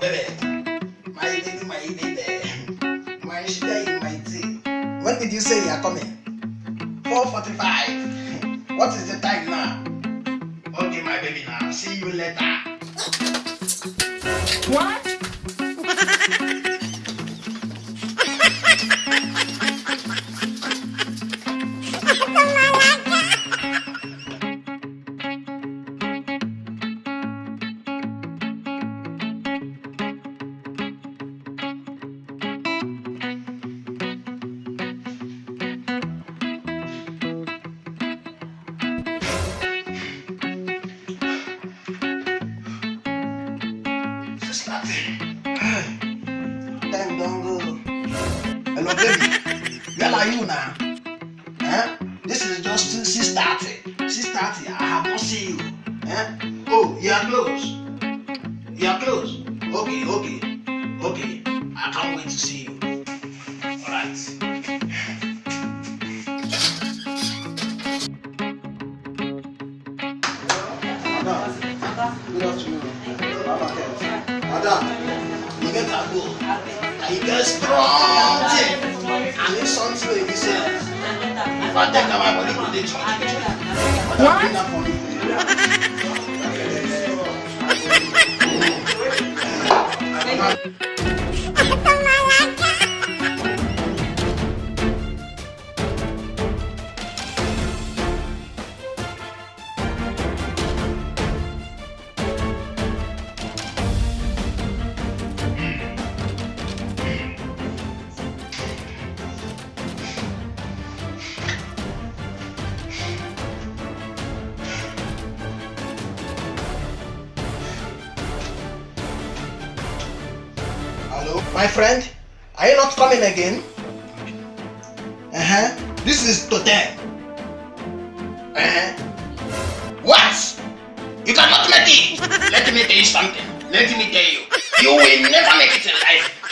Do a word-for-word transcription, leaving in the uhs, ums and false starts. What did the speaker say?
Baby, my baby, my baby, my sugar in my tea. When did you say you are coming? Four forty-five. What is the time now? Okay, my baby, now. See you later. What? Six thirty. Time don go. Hello, baby. Where are you now? Eh? This is just six thirty. Six thirty. I have not seen you. Eh? Oh, you are close. You are close. Okay, okay, okay. I can't wait to see you. All right. Madam, good afternoon. Madam, you get a go. And you get strong thing. And if something like this, eh, if I take my body, go dey church. Madam, bring that for me. Hello, my friend, are you not coming again? Uh-huh. This is Totem. Uh-huh. What? You cannot make it. Let me tell you something. Let me tell you. You will never make it in life.